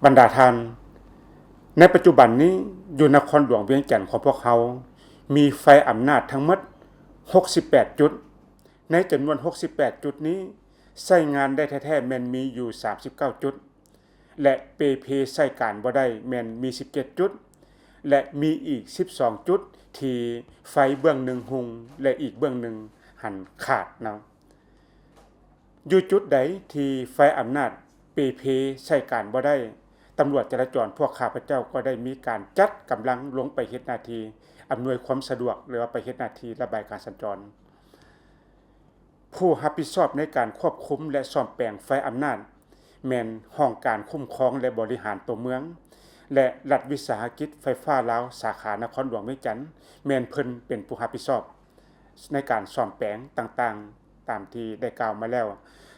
ບັນດາທ່ານ, ໃນປັດຈຸບັນນີ້ ຢູ່ນະຄອນຫຼວງວຽງຈັນຂອງພວກເຮົາ ມີໄຟອຳນາດທັງໝົດຫົກສິບແປດຈຸດ. ໃນຈຳນວນຫົກສິບແປດຈຸດນີ້ ໃຊ້ງານໄດ້ແທ້ໆແມ່ນມີຢູ່ສາມສິບເກົ້າຈຸດ ແລະ ເປ່ເພໃຊ້ການບໍ່ໄດ້ແມ່ນມີສິບເຈັດຈຸດ ແລະ ມີອີກສິບສອງຈຸດທີ່ໄຟເບື້ອງໜຶ່ງຮຸ່ງ ແລະ ອີກເບື້ອງໜຶ່ງຫັ້ນຂາດເນາະ. ຢູ່ຈຸດໃດທີ່ໄຟອຳນາດເປ່ເພໃຊ້ການບໍ່ໄດ້, ຕຳຫຼວດຈະລາຈອນພວກຂ້າພະເຈົ້າກໍໄດ້ມີການຈັດກຳລັງລົງໄປເຮັດໜ້າທີ່ອຳນວຍຄວາມສະດວກ ຫຼືວ່າໄປເຮັດໜ້າທີ່ລະບາຍການສັນຈອນ. ຜູ້ຮັບຜິດຊອບໃນການຄວບຄຸມ ແລະ ສ້ອມແປງໄຟອຳນາດ ແມ່ນຫ້ອງການຄຸ້ມຄອງ ແລະ ບໍລິຫານຕົວເມືອງ ແລະ ລັດວິສາຫະກິດໄຟຟ້າລາວ ສາຂານະຄອນຫຼວງວຽງຈັນ ແມ່ນເພິ່ນເປັນຜູ້ຮັບຜິດຊອບໃນການສ້ອມແປງຕ່າງໆ ຕາມທີ່ໄດ້ກ່າວມາແລ້ວ.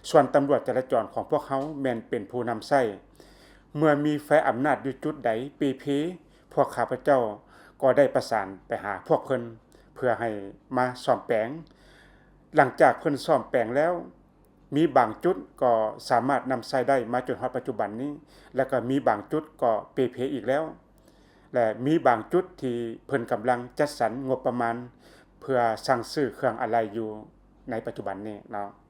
ສ່ວນຕຳຫຼວດຈະລາຈອນຂອງພວກເຮົາແມ່ນເປັນຜູ້ນຳໃຊ້. ເມື່ອມີໄຟອຳນາດຢູ່ຈຸດໃດເປ່ເພ, ພວກຂ້າພະເຈົ້າກໍໄດ້ປະສານໄປຫາພວກເພິ່ນ ເພື່ອໃຫ້ມາສ້ອມແປງ. ຫຼັງຈາກເພິ່ນສ້ອມແປງແລ້ວ, ມີບາງຈຸດກໍສາມາດນຳໃຊ້ໄດ້ມາຈົນຮອດປັດຈຸບັນນີ້, ແລະ ກໍມີບາງຈຸດກໍເປ່ເພອີກແລ້ວ ແລະ ມີບາງຈຸດທີ່ເພິ່ນກຳລັງຈັດສັນງົບປະມານເພື່ອສັ່ງຊື້ເຄື່ອງອາໄຫຼ່ຢູ່ໃນປັດຈຸບັນນີ້ເນາະ.